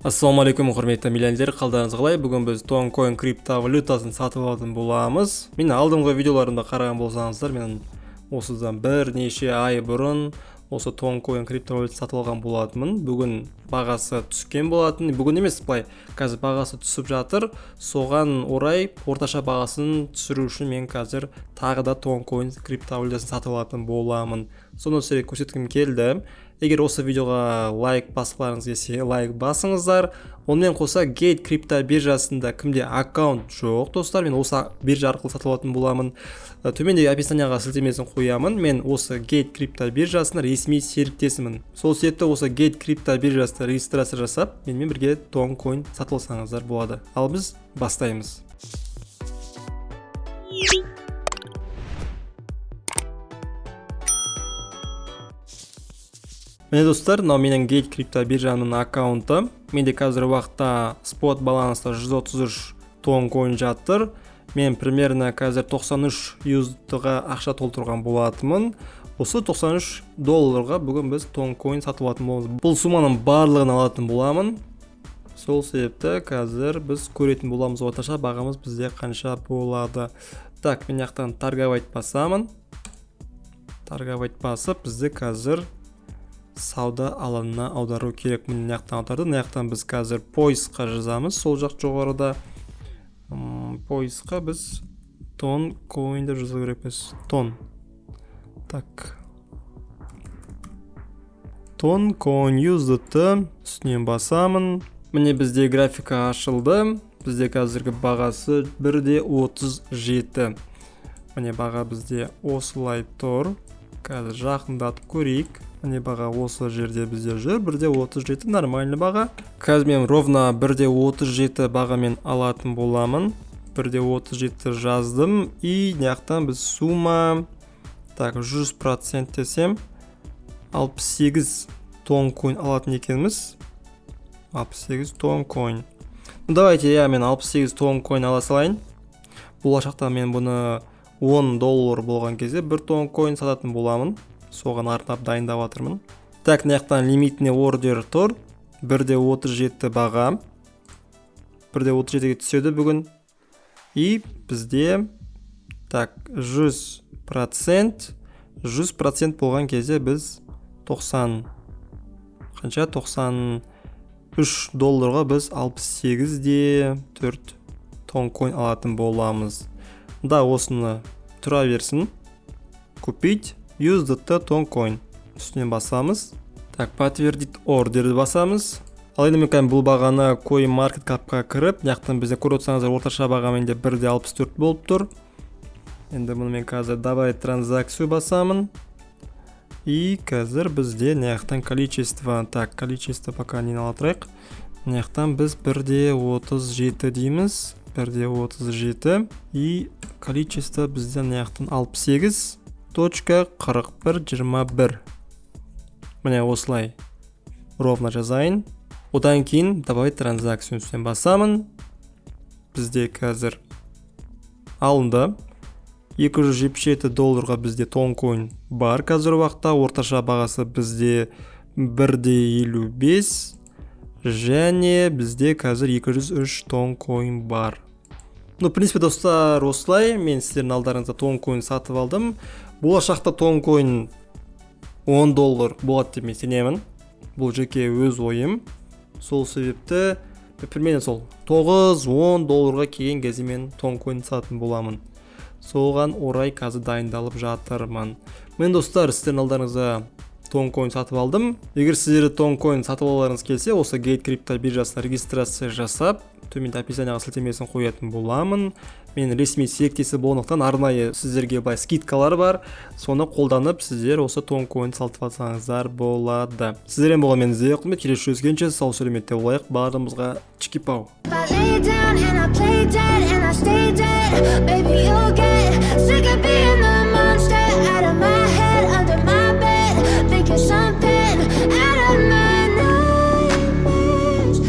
Ассалаумағалейкум, құрметті миллионерлер! Қалдарыңыз қалай? Бүгін біз Тонкоин криптовалютасын сатып алатын боламыз. Мен алдыңғы видеоларымда қараған болсаңыздар, мен осыдан бірнеше ай бұрын осы Тонкоин криптовалютасын сатып алған болатынмын. Бүгін бағасы түскен болатын. Бүгін емес, былай, қазір бағасы түсіп жатыр. Соған орай орташа бағасын түсіру үшін мен қазір тағы да Тонкоин криптовалютасын сатып алатын боламын. Соны сіздерге көрсеткім келді. Егер осы видеоға лайк басқыларыңыз келсе, лайк басыңыздар. Онымен қоса, Gate крипто биржасында кімде аккаунт жоқ, достар, мен осы биржа арқылы сатып алатын боламын. Төмендегі описанияға сілтемесін қоямын. Мен осы Gate крипто биржасының ресми серіктесімін. Сол себепті осы Gate крипто биржасында регистрация жасап, менімен бірге Тонкоин сатып алсаңыздар болады. Ал біз бастаймыз. Міне, достар, мынау менің Gate крипто биржамның аккаунты. Менде қазіргі уақытта спот баланста 133 тонкоин жатыр. Мен примерно қазір 93 USD-ға ақша толтырған болатынмын. Осы 93 долларға бүгін біз тонкоин сатып алатын боламыз. Бұл сумманың барлығын алатын боламын. Сол себепті қазір біз көретін боламыз, орташа бағамыз бізде қанша болады. Так, мен жақтан торговать басамын. Торговать басып, бізді қазір сауда алаңына аудару керек. Міне, мына жақтан аударды. Мына жақтан біз қазір поискқа жазамыз. Сол жақ жоғарыда поискқа біз тон коин деп жазу керекпіз. Тон. Так. Тон коин USDT үстінен басамын. Міне, бізде графика ашылды. Бізде қазіргі бағасы 1,37. Міне, баға бізде осылай тұр. Қазір жақындатып көрейік. Міне, баға осы жерде бізде жүр. 1,37 нормальный баға. Қазір мен ровно 1,37 бағамен алатын боламын. 1,37 жаздым. И мына жақтан біз сумма, так, 100% десем, 68 тонкоин алатын екенбіз. 68 тонкоин. Ну, давайте, иә, мен 68 тонкоин ала салайын. Болашақта мен бұны 10 доллар болған кезде бір тонкоин сататын боламын. Соған арнап дайындап жатырмын. Так, мына жақтан лимитный ордер тұр. 1,37 баға. 1,37-ге түседі бүгін. И бізде, так, 100%, 100% болған кезде біз 90 қанша, 93 долларға біз 68,4 тонкоин алатын боламыз. Да, осыны тұра берсін. Купить USDT тонкоин үстінен басамыз. Так, подтвердить ордерді басамыз. Ал енді мен кәдімгі бұл бағаны CoinMarketCap-қа кіріп, мына жақтан бізде, көріп отырсаңыздар, орташа баға менде 1,64 болып тұр. Енді бұны мен қазір добавить транзакцию басамын. И қазір бізде мына жақтан количество, так, количество пока нені ала тұрайық. Мына жақтан біз 1,37 дейміз. 1,37, и количество бізде мына жақтан 68.4121. Міне, осылай ровно жазайын. Одан кейін добавить транзакцию үстінен басамын. Бізде қазір алынды. 277 долларға бізде тонкоин бар қазіргі уақытта. Орташа бағасы бізде 1,55, және бізде қазір 203 тонкоин бар. Ну, в принципе, достар, осылай мен сіздердің алдарыңызда тонкоин сатып алдым. Болашақта тонкоин 10 доллар болады деп мен сенемін. Бұл жеке өз ойым. Сол себепті примерно сол 9-10 долларға келген кезде мен тонкоин сататын боламын. Соған орай қазір дайындалып жатырмын. Мен, достар, сіздердің алдарыңызда тонкоин сатып алдым. Егер сіздер тонкоин сатып алғыларыңыз келсе, осы Gate крипто биржасына регистрация жасап, төменде описанияға сілтемесін қоятын боламын. Мен ресми серіктесі болғандықтан, арнайы сіздерге былай скидкалар бар. Соны қолданып, сіздер осы тонкоин сатып алсаңыздар болады. Сіздермен болған мен, Зия Құрмет. Келесі жүздескенше сау сәлеметте болайық. Барлығымызға чики пау. I lay down and I play dead.